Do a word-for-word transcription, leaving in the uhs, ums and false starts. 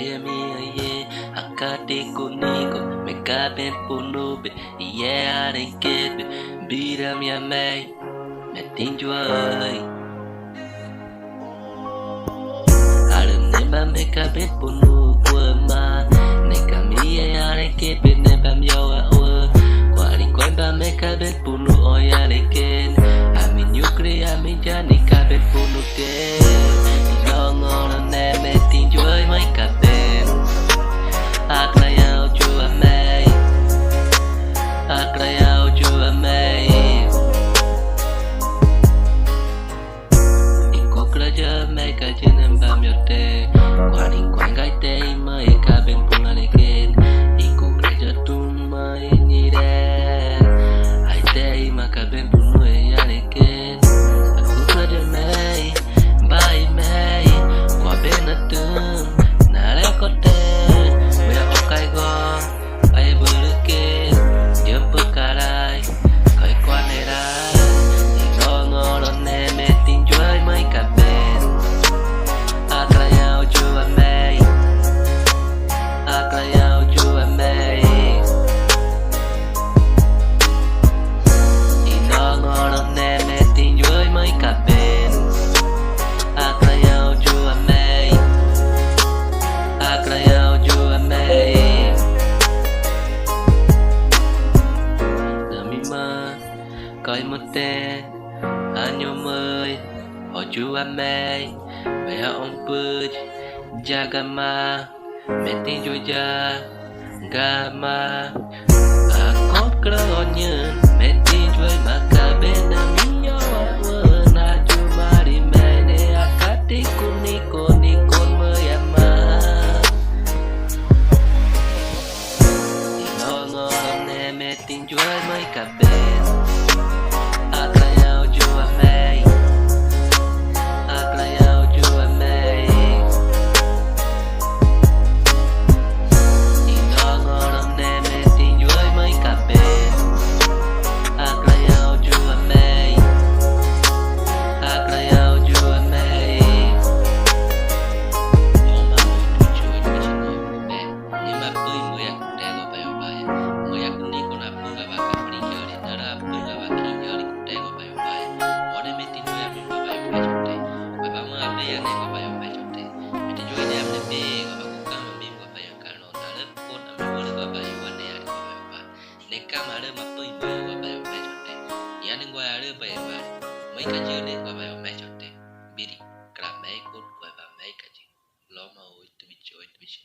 Yemi aye, akati kuniko, meka ben punu be, iye are ke be, bira mi amei, metin juai. Are neba meka ben punu kue ma, neka mi iye are ke be neba mi yawa ue. Kuari kue ba meka ben punu o yare ken. Ami nyukri, ami jani ka ben punu te. Idongo ne metin juai mai ka ben. Akra yau jua mei. Akra yau jua mei. Iko keraja mei ka jenem bam yote. Kuari kuenggai te ima ika ben puna neken. Iko keraja tuma ini re. Ai te ima ka ben punu e ya neken. Aku keraja mei, bai mei. Kua ben atum, nare kote. Mea okai go. Ai bereke, jempe karai, kai kuanera, idongo ne metin juai mai ka ben. Akra yau jua mei, akra yau jua mei. Idongo ne metin juai mai ka ben. Akra yau jua mei. Akra yau jua mei. Nami ma, kai mate, anyo mei, o jua mei, mea ompej, jaga ma, metin jua ja, gama. Ako kera onyen, metin juai maka bena minyo awen, aju mari mene akati kuniko nikon meyama. Idongo ne metin juai mai ka ben. Akra yau jua mei. Akra yau jua mei. Idongo ne metin juai mai ka ben. Akra yau jua mei. Akra yau jua mei. Oma utu jua jua sini. Be. Ni ma pui muya kute go bayo bayo. Muya kuni kuna pui ga baka pui jari. Nara pui ga baki jari kute go bayo bayo. Ode metin muya mi go bayo bayo cote. Baba mu abe ya ne go bayo bayo cote. Metin jua ide amne be go baku kama mi go bayo kano. Nara pun amne wale go bayo wane ya go bayo ba. Neka mare ma pui muya go bayo bayo cote. Ya ne go ya re bayo ba. Mai ka jene go bayo bayo cote. Biri. Kera mei kun go ba mei ka jene. Loma o itu bicho itu bicho.